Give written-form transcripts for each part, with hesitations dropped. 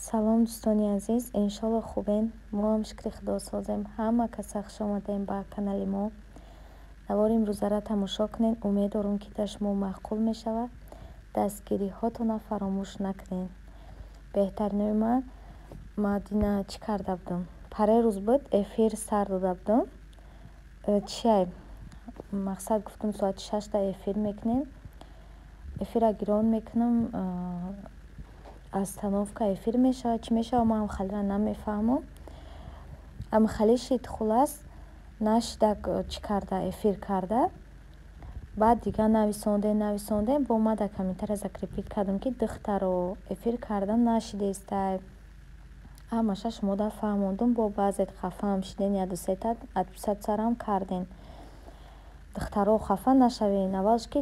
Салом, дӯстони азиз, иншолло хубен. Мо ҳам шукри худо созем. Ҳама каса хуш омадем ба канали мо. Навори имрӯзаро тамошо кунед. Умед дорум, ки дар шумо маъқул мешавад. Дастгириҳотонро фаромӯш накунед. Беҳтаринои ман, ма дина чӣ карда будам? Паре рӯз буд, эфир сар дода будам. Чиай? Мақсад гуфтам, соати 6-та эфир мекунем. Эфира гирон мекунам, остановка эфир мешавад, чӣ мешавад, ман халира намефаҳмам. Амхали шид, хулас нашидак чӣ карда, эфир карда. Баъд дига нависондем, нависондем, бо ма дар комментария закрепить кардам, ки духтаро, эфир карда нашидестай. Ҳамаша шумо да фаҳмондум, бо баъзет хафаам шиден, яду сета отписаться-рам карден. Духтаро, хафа нашавен. Аввалш ки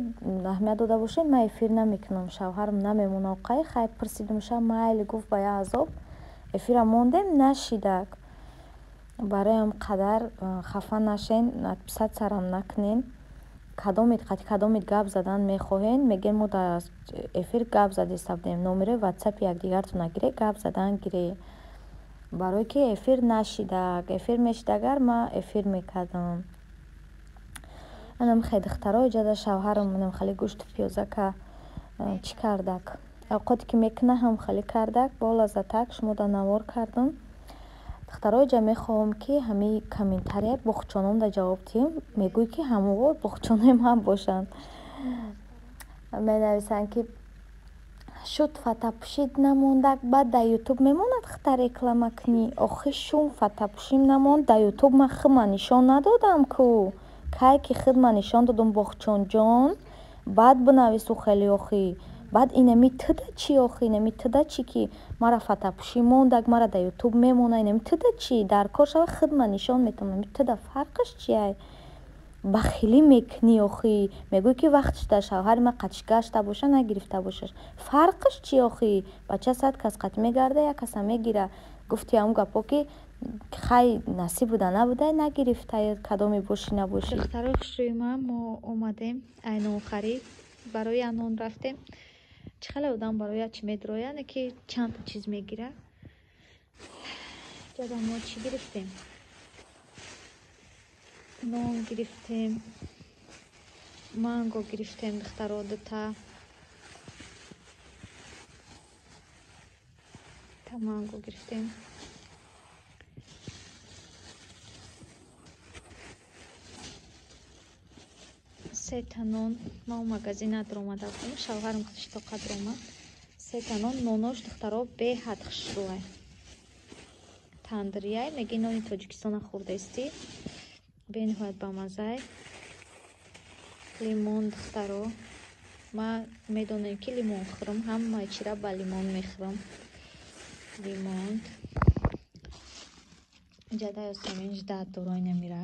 аҳамият дода бошед, ман эфир намекунам, шавҳарам намемонад. Қай хай пурсидумша, майли гуфт, ба я азоб эфира мондем, нашидак. Барои ҳам қадар хафа нашен, отписаться-рам накунен. Кадомед қати кадомед гап задан мехоҳен, мегӯен, мо дар эфир гап задеста будем. Номерои ватсапи якдигартона гире, гап задан гире. Барое ки эфир нашидак. Эфир мешид агар, ман эфир мекардам. Анам хе, духтаро, иҷода шавҳарам манам хеле гӯшту пиёзака чӣ кардак. Авқоте ки мекуна, ҳам хеле кардак, бо лаззатак шумо да навор кардам. Духтаро, иҷа мехоҳам, ки ҳамаи комментария боғчоном да ҷавоб диҳам. Мегӯй, ки ҳамао боғчонои ман бошанд. Менависанд, ки шуд фатапӯшид намондак, баъд дар ютуб мемонад хита реклама кунӣ. Охи шум фатапӯшим намонд дар ютуб, ман худма нишон надодам ку. Кай ки худма нишон додум, боғчонҷон, баъд бинавису хеле охи. Баъд инами туда чӣ охи, инами туда чӣ, ки мара фатапӯшӣ мондак, мара дар ютуб мемона, инами туда чӣ? Дар кор шава, худма нишон метавонам, инами туда фарқаш чиай? Бахилӣ мекунӣ охи. Мегӯӣ, ки вақтш дар шавҳари ман қатиш гашта боша, нагирифта бошаш. Фарқаш чӣ охи? Бача 100 кас қати мегарда, як каса мегира. Гуфти ҳамун гапҳо, ки хай насиб буда набуда, нагирифта, кадоме бошӣ набошӣ. Духтарои хушрӯи ман, мо омадем ай нонхарид, барои як нон рафтем. Чӣ хеле одам барои як чӣ медрояд, не ки чандта чиз мегирад. Ҷада мо чӣ гирифтем? Нон гирифтем, манго гирифтем, духтаро, дута та манго гирифтем. Сета нон. Ма магазин надромада будем, шавҳарам худиш тоқа дромад. Сета нон, нонош, духтаро, беҳад хушрӯай. Тандирияй, меги нони Тоҷикистона хӯрдаистӣ. Бениҳоят бамазай. Лимон, духтаро. Ма медонем, ки лимон хӯрам, ҳамаи чира ба лимон мехӯрам. Лимон. Иҷада Ёсамин ждать дорой намира.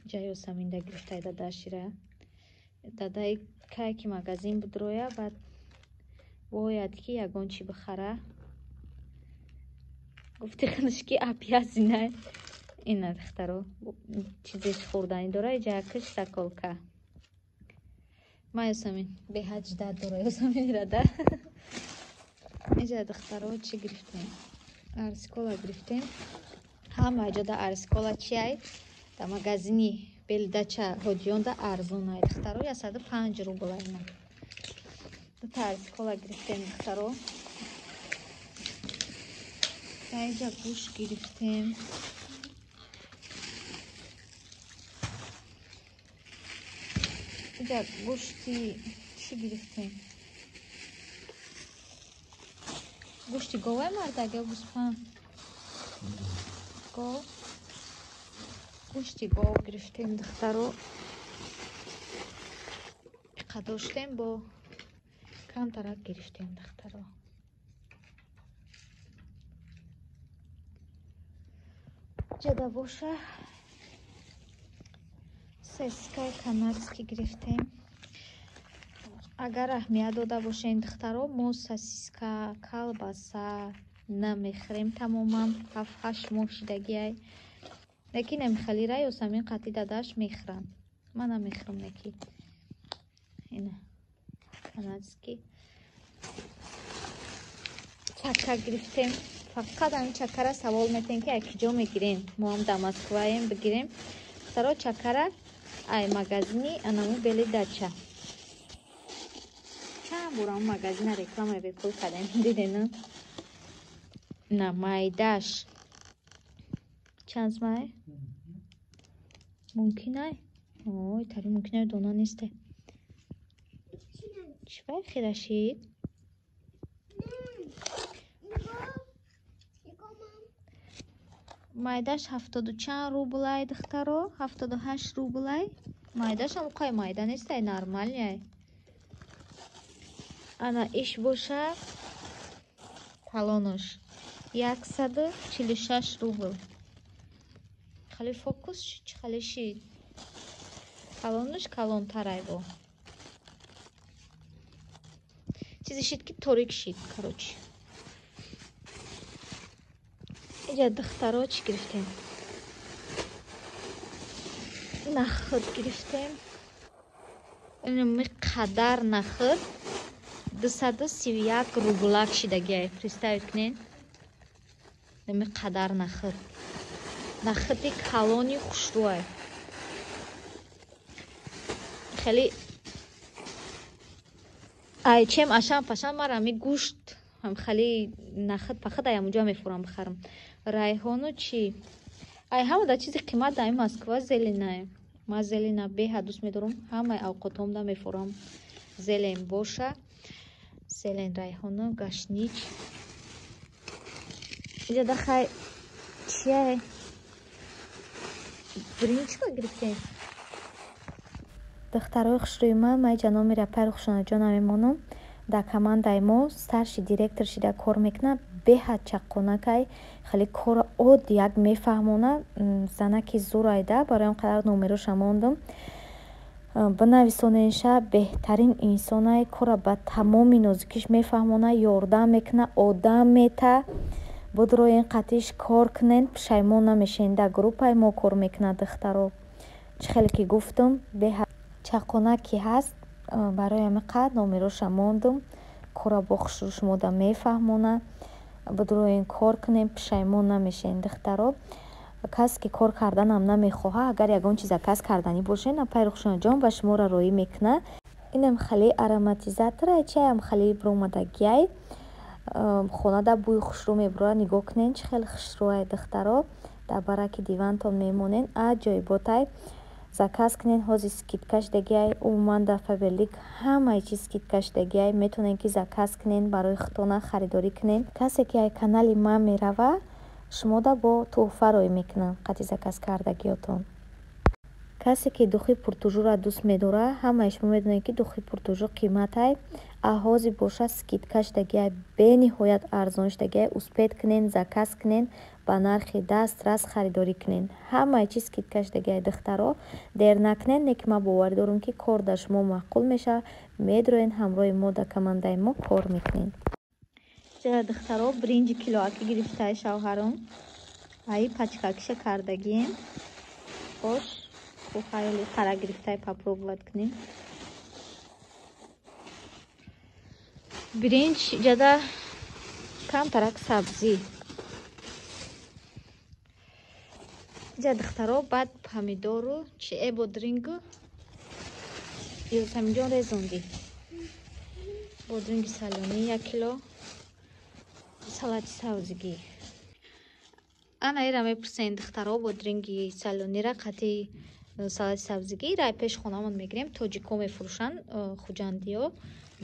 Иҷа Ёсамин да гирифтай дадашира. Дадаи кай ки магазин будроя, баъд бояд ки ягон чӣ бихара. Гуфти худаш, ки обязанный. Ина, духтаро, чизеш хӯрданӣ дора, иҷа якш заколка. Ма Ёсамин беҳад ждать дора Ёсаминра да. Иҷа, духтаро, чӣ гирифтем? Арскола гирифтем. Ҳама ҷода арскола чиай? Дар магазини Белдача ҳоҷионда арзонай, духтаро, 105 рубл ина. Дута арскола гирифтем, духтаро. Иҷа гӯшт гирифтем. Иҷа гӯшти чӣ гирифтем? Гӯшти говай, мардак, ё гӯспанд? Гов. Гӯшти гов гирифтем, духтаро. Иқа доштем, бо камтарак гирифтем, духтаро. Ҷада боша сосискаи канадский гирифтем. Агар аҳамият дода бошем, духтаро, мо сосиска, колбаса намехӯрем тамоман, 7-8 моҳ шидагиай. Лекин амихалира Ёсамин қатъи дадаш мехӯранд. Ман намехӯрам, неки. Ина канадский. Чака гирифтем. Фақат ҳамин чакара савол метен ки ай киҷо мегирем. Мо ҳам дар Москваем бигирем. Духтаро чакара ай магазини анаму бели дача. Чанд бор ҳамун магазина реклама бепул кардем. Дидена? На майдаш. Чанд май? Мумкин ай? Ой, тари мумкин ай дона несте. Чӣ вай хирашид? Майдаш 70 чанд рублай, духтаро, 78 рублай. Майдаш ҳам қай майда нестай, нормальный. Ана иш боша калонош 146 рубл. Хали фокус чӣ хали шид. Калонош калонтарай бо. Чизе шид ки торик шид, короче. Иҷа духтаро чӣ гирифтем? Нахӯд гирифтем. Қадар нахӯд 231 рублак шидагиай. Представить кунед. Ами қадар нахӯд. Нахӯди калони хушрӯай. Хеле ай чем ашам пашам мара ами гӯшт ҳам хеле нахӯд пахад ай амуҷа мефурам бихарам. Райҳону чӣ? Ай ҳама да чизи қимат дар Москва зеленае. Ман зелена беҳад дӯст медорам. Ҳамаи авқотҳомда мефурам. Зелен боша. Зелен, райҳону, гашнич. Иҷа дахай чия? Биринҷ чӣ гирифтем? Духтарои хушрӯи ман, ман иҷа номи рапаи Рухшонаҷона мемонам. Дар командаи мо старший директор шида кор мекунад. Беҳад чаққонакай, хеле корро оддияк мефаҳмона. Занаки зурайда, барои он қадар номероша мондам. Бинависоненша, беҳтарин инсонай, корро ба тамоми нозукиш мефаҳмона, ёрдам мекуна, одам мета. Будроен қатиш кор кунен, пушаймон намешен. Дар группаи мо кор мекунад, духтаро. Чӣ хеле ки гуфтам, беҳад чаққонак ки ҳаст, барои ҳамин қадр номероша мондам. Корро бо хушрӯ шумода мефаҳмона. Будроен кор кунем, пушаймон намешен, духтаро. Касе ки кор карданам намехоҳад, агар ягон чиза кас карданӣ бошед, апай Рухшонаҷон ба шуморо роӣ мекунад. Инам хеле ароматизатора, чаям хеле биромадагиай. Хонада бӯи хушрӯ мебурад. Нигоҳ кунед, чӣ хеле хушрӯай, духтаро. Дар бараки дивантон мемонед, аҷоиботай. Заказ кунед, ҳозир скидка шидагиай. Умуман дар Фаберлик ҳамаи чиз скидка шидагиай. Метавонед ки заказ кунед, барои худтона харидорӣ кунед. Касе ки ай канали ман мерава, шумода бо тӯҳфа роӣ мекунам қати заказ кардагиётон. Касе ки духи пуртужура дӯст медорад, ҳамаи шумо медонед ки духи пуртужу қиматай. А ҳозир боша скидка шидагиай, бениҳоят арзон шидагиай. Успеть кунед, заказ кунед, ба нархи дастрас харидорӣ кунед. Ҳамаи чиз скидка шидагиай, духтаро. Дер накунед, не ки ман боварӣ дорам ки кор дар шумо маъқул мешавад. Медроен ҳамроҳи мо дар командаи мо кор мекунед. Духтаро биринҷи килоаки гирифтаи шавҳаром. Ай пачкакиша кардагием. Бош кухайли қара гирифтаи попробовать кунем. Биринҷ ҷада камтарак сабзӣ. Иҷа духтаро баъд помидору чи э бодрингу Ёсаминҷон резондӣ. Бодринги салонӣ 1 кило, салати сабзигӣ. Ана ира мепурсен, духтаро, бодринги салонира қати салати сабзигӣ ира пеш хонамон мегирем. Тоҷико мефурӯшанд, хуҷандиё.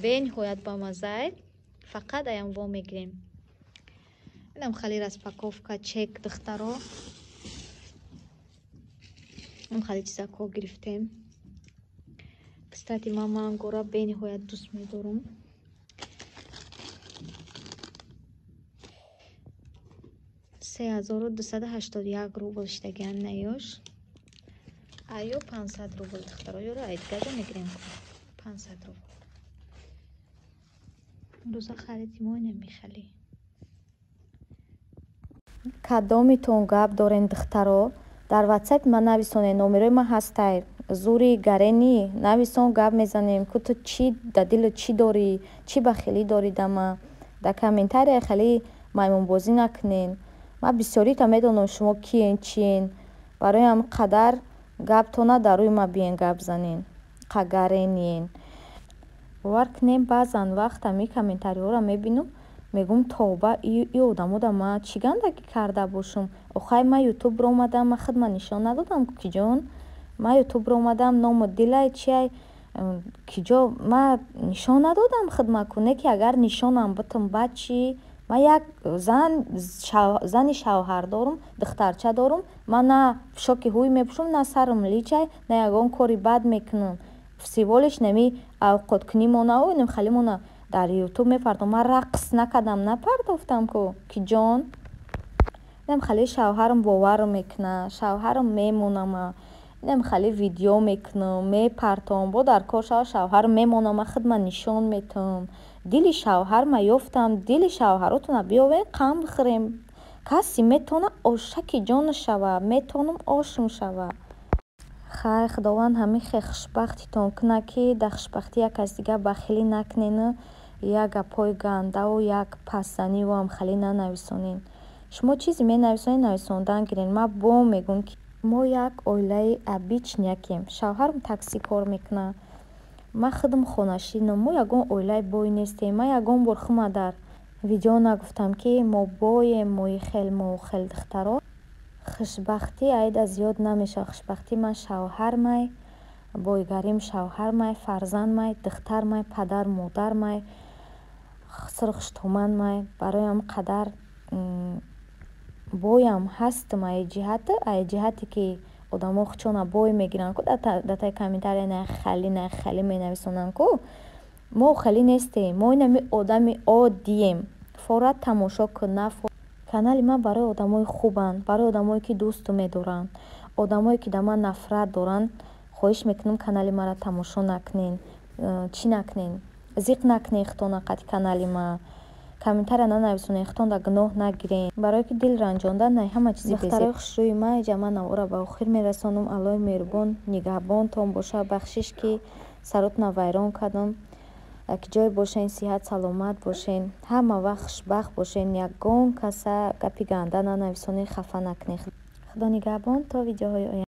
Бениҳоят бамаззай. Фақат аям во мегирем. Инам хали распаковка, чек, духтаро. Ам хали чизако гирифтем. Кстати, ман мангора бениҳоят дӯст медорам. 3281 рубл шидагиан наёш. Айё 500 рубл, духтаро, ёро ай дигарҷо мегирем. 500 рубл. Рӯза хариди мо инам мехали. Кадомитон гап дорен, духтаро, дар ватсапи ман нависонед, номерои ман ҳастай. Зури гарени нависон, гап мезанем. Ку ту чӣ дар дилат чӣ дорӣ, чӣ бахилӣ дорӣ да ман? Дар комментария хеле Маймунбозӣ накунен. Ман бисёрита медонам, шумо киен, чиен. Барои ҳамин қадар гаптона дар рӯи ма биен гап занен, қагарениен. Бовар кунем, баъзан вақт ҳамин комментариҳоро мебинам, мегӯм: тоба, и одамода ман чӣ гандагӣ карда бошам? Охай, ман ютуб омадам, ман худма нишон надодам, киҷон. Ман ютуб омадам, ному дилай чиай, киҷо ман нишон надодам худма ку. Не ки агар нишонам битам, баъд чӣ? Ман як зан, зани шавҳар дорум, духтарча дорум. Ман на пӯшоки ҳуй мепӯшам, на сарам личай, на ягон кори бад мекунам. Всего лишь нами авқоткунимонаву нимхалимона дар ютуб мепартом. Ман рақс накардам, напартофтам ку, киҷон. Инам хеле шавҳарам боварам мекунад, шавҳарам мемонама. Инам хеле видео мекунам, мепартом. Бо дар кор шава, шавҳарам мемонама, худма нишон метавам. Дили шавҳарма ёфтам, дили шавҳаротона биёвен, қанд бихӯрем. Касе метавона ошаки ҷонаш шава, метавонам ошум шава. Хай, Худованд ҳамин хел хушбахтитон кунад, ки дар хушбахтӣ як кас дигар бахилӣ накунену як гапҳои гандаву як пастзаниву ҳамхелӣ нанависонед. Шумо чизе менависонед, нависондан гиред. Ман бо мегӯм, ки мо як оилаи обычный якем. Шавҳарам таксӣ кор мекунад, ман худам хонашинам. Мо ягон оилаи бой нестем. Ман ягон бор худма дар видео нагуфтам, ки мо боем, мои хел, мо хел. Духтаро, хушбахтӣ айда зиёд намешавад. Хушбахтии ман шавҳармай, бойгарим шавҳармай, фарзандмай, духтармай, падару модармай, сирхуштоманмай. Барои ҳамин қадар боям ҳастам ай ҷиҳате, ки одамо худшона бой мегиранд ку, дар таи комментария на хали, на хали менависонанд ку. Мо хелӣ нестем, мо инами одами оддием. Форат тамошо кун, на канали ман барои одамои хубанд, барои одамое ки дӯсту медоранд. Одамое ки дар ман нафрат доранд, хоҳиш мекунам, канали маро тамошо накунен, чӣ накунен, зиқ накунен худтона қати канали ман, комментария нанависонед, худтон дар гуноҳ нагирен, барое ки дил ранҷондан най ҳама чизи. Духтарои хушрӯи ман, иҷа ман навора ба охир мерасонам. Аллоҳи меҳрубон нигаҳбонтон бошад. Бахшиш, ки саротона вайрон кардам. Як ҷое бошен, сиҳат саломат бошен, ҳама вақт хушбахт бошен. Ягон каса гапи ганда нанависонед, хафа накунед. Худо нигаҳбон, то видеоҳои оянда.